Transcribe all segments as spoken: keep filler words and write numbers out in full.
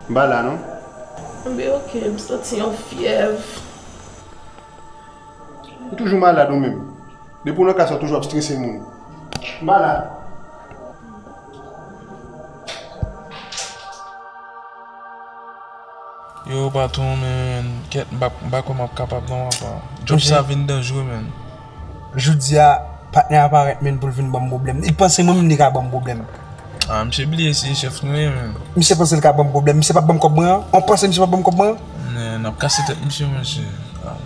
M pa la non. Enben oke, m santi yon fyèv. Ou toujou malad ou menm. Depi w nan kay sa w toujou ap strese moun. M pa la. Yo, patwon, men, kèt, m pa, m pa kwè m ap kapab non, papa. Djòb sa vin danjre, men. Jodi a, patnè a parèt, men, pou l vin ban m pwoblèm. Li panse mwen menm li ka ban m pwoblèm. Ah, misye bliye se chèf nou ye, men. Misye panse l ka ban m pwoblèm. Misye p ap ban m kòb mwen an. Ou panse misye p ap ban m kòb mwen an? Men, n ap kase tèt misye, monchè.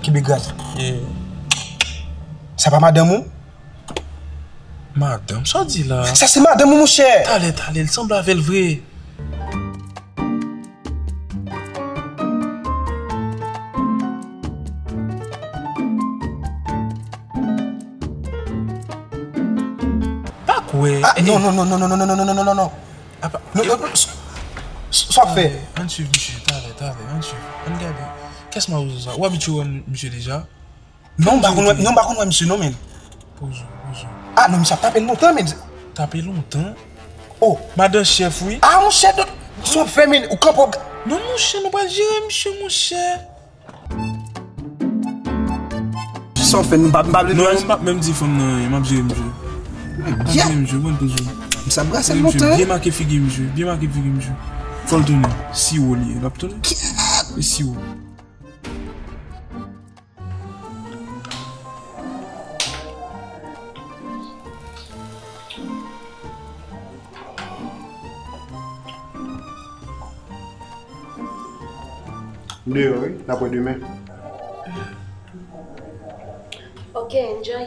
Ki big gaz? Yeah. Sa pa madanm ou? Madanm, sa w di la? Sa se madanm ou, monchè! Talè, talè, li sanble avè l vre. Pa kwè. Ah, eh, non, eh. Non, non, non, non. Apa, non, yo, non, non, s-, s-, sa w ap fè? Ann swiv misye, talè, talè, ann swiv. Ann gade. Kès mawozo sa? Ou abitye wè misye deja? Non, m pa konn wè, non, m pa konn wè misye non, men. Poze w, poze w. Ah, non, misye ap tape l lontan, men. Tape lontan? Oh. Madan chèf, wi. Ah, monchè, dot, sa w ap fè, men, ou kanpe w ap... Non, monchè, nou pral jere misye, monchè. Sa w ap fè, nou pa, m pa vle... Non, m p ap menm di fanm nan anyen, m ap jere misye. M ap jere misye, bon, poze w. Misye ap brase l lontan. Byen make figi misye, byen make figi misye. Fò l tounen. Siwo li ye, l ap tounen. E siwo. M deyò wi, n ap wè demen. Ok, enjoy.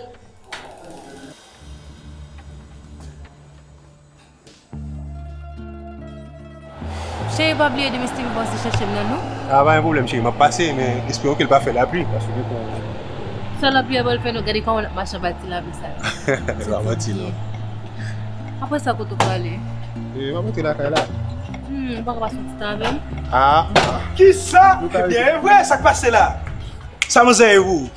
Cheri, pa bliye demen Steeve pase chèche m nan, non. Ah, pa gen pwoblèm, cheri, m ap pase, men espere ke l pa fè lapli, paske depi... Sa lapli a pral fè, non, gade kòman n ap mache anba ti lapli sa yo. Se pa manti, non. Apre sa, kote w prale? E, m ap rantre lakay la. Hmm, ou pa ka pase yon ti tan avè m? Ah. Kisa? Ebyen, e vre, sa k pase la? Sa manzè ye pou ou?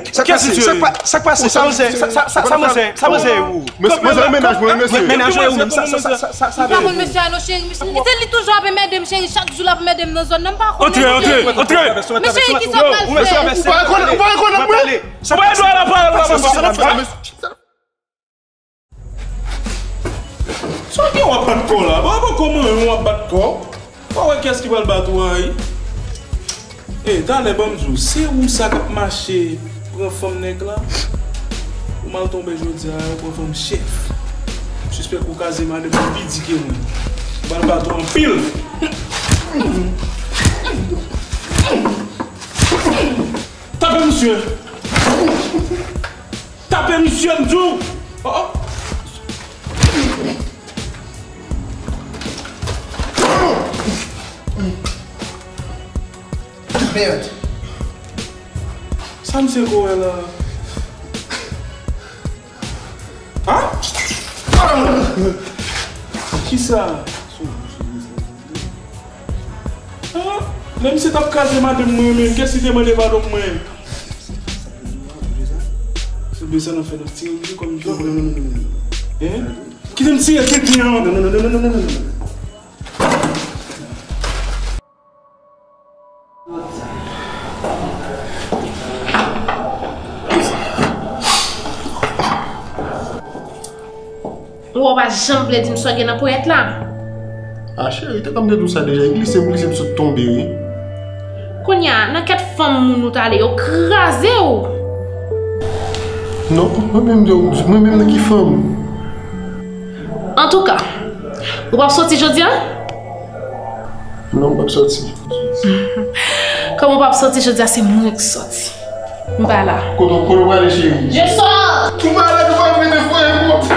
Sa k pase? Sa k pa-, sa k pase? Sa manzè, sa, sa, sa, sa manzè, sa manzè ye pou ou? Mesye, manzè, mennaj mwen, mesye. Mennaj mwen ou menm? Sa, sa, sa, sa, sa, sa... M pa konn mesye a non, cheri. Misye, se li toujou ap anmède m, cheri. Chak jou l ap anmède m nan zòn nan, m pa konn mesye. Antre, antre, antre. Men cheri, kisa w pral fè? Ou pa rekonèt, ou pa rekonèt mwen? Ou pa dwe la pale la, mesye. Sa w gen w ap bat kò w la? Bon, bon, kòman w ap bat kò w? W a wè kiyès ki pral bat ou a, wi. E, talè, ban m di w, se ou sa k ap mache pran fanm nèg la? Ou mal tonbe jodi a, ou pran fanm chèf. M sispèk ou kaze madanm ou pi di ke mwen. M pral bat ou anpil. Tape misye! Tape misye, m di w! Oh, oh. Mèd. Sa misye ko wè la? Ha? Kisa? Ah, lè misye t ap kraze madanm mwen menm, kiyès ki te mande padon pou mwen? Se bezwen nan fè nan tire misye kòm misye. Hein? Kite m tire tenten an. Ou pa janm vle di m sa w gen nan ponyèt la. Ah, cheri, te konn m te di w sa deja, e glise m glise m sot tonbe, wi. Kounye a, nan kèt fanm moun ou t ale, yo kraze w. Non, mwen menm, mwen menm nan ki fanm? Antouka, ou p ap soti jodi a? Non, m p ap soti. Kòm ou p ap soti jodi a, se mwen k soti. M pa la. Kote, kote w prale, cheri? Je sors. Ou malad, ou pa mete fwaye pou mwen.